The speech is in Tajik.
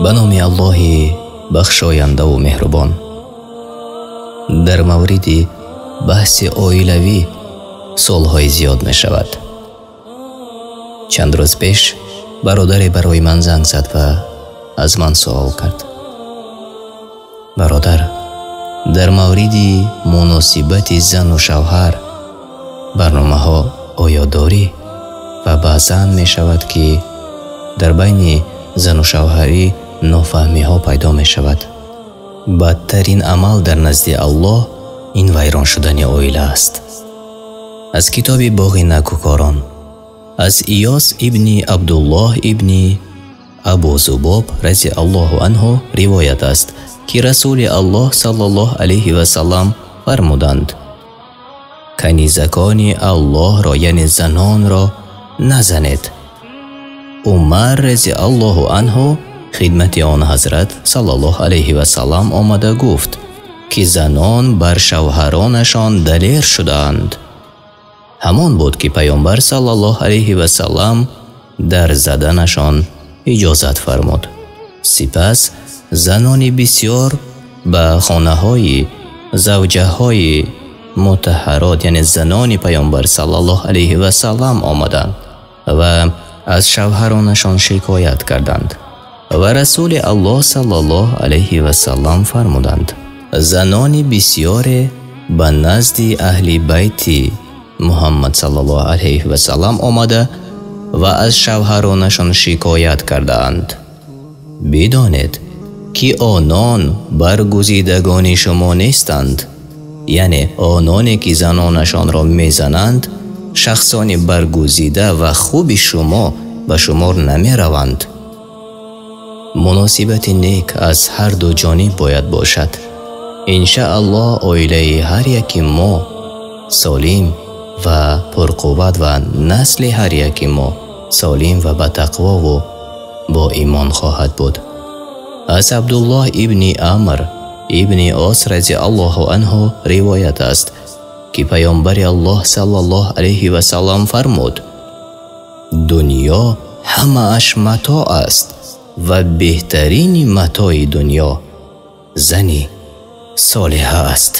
Ба номи Аллоҳи бахшояндаву меҳрубон. Дар мавриди баҳси оилавӣ суолҳои зиёд мешавад. Чанд рӯз пеш бародаре барои ман занг зад ва аз ман суол кард: бародар, дар мавриди муносибати зану шавҳар барномаҳо оё дорӣ? Ва баъзан мешавад, ки дар байни зану шавҳарӣ нофаҳмиҳо пайдо мешавад. Бадтарин амал дар назди Аллоҳ ин вайрон шудани оила аст. Аз китоби Боғи накӯкорон, аз Иёс ибни Абдуллоҳ ибни Абу Зубоб разиаллоҳу анҳу ривоят аст, ки Расули Аллоҳ саллаллоҳу алайҳи васаллам фармуданд: канизакони Аллоҳро, яъне занонро, назанед. Умар разиаллоҳу анҳу хидмати он ҳазрат саллаллоҳу алайҳи васаллам омада гуфт, ки занон бар шавҳаронашон далер шудаанд. Ҳамон буд, ки Паёмбар саллаллоҳу алайҳи васаллам дар заданашон иҷозат фармуд. Сипас занони бисёр ба хонаҳои завҷаҳои мутаҳаррот, яъне занони Паёмбар саллаллоҳу алайҳи васаллам омаданд ва аз шавҳаронашон шикоят карданд. Ва Расули Аллоҳ саллаллоҳу алайҳи васаллам фармуданд: занони бисёре ба назди аҳли байти Муҳаммад саллаллоҳу алайҳи васаллам омада ва аз шавҳаронашон шикоят кардаанд. Бидонед, ки онон баргузидагони шумо нестанд, яъне ононе ки занонашонро мезананд, шахсони баргузида ва хуби шумо ба шумор намераванд. Муносибати нек аз ҳар ду ҷониб бояд бошад. Иншааллоҳ оилаи ҳар яки мо солим ва пурқувват ва насли ҳар яки мо солим ва ба тақвову бо имон хоҳад буд. Аз Абдуллоҳ ибни Амр ибни Ос разиаллоҳу анҳу ривоят аст, ки Паёмбари Аллоҳ саллаллоҳу алайҳи васаллам фармуд: дунё ҳамааш матоъ аст ва беҳтарини матои дунё зани солиҳа аст.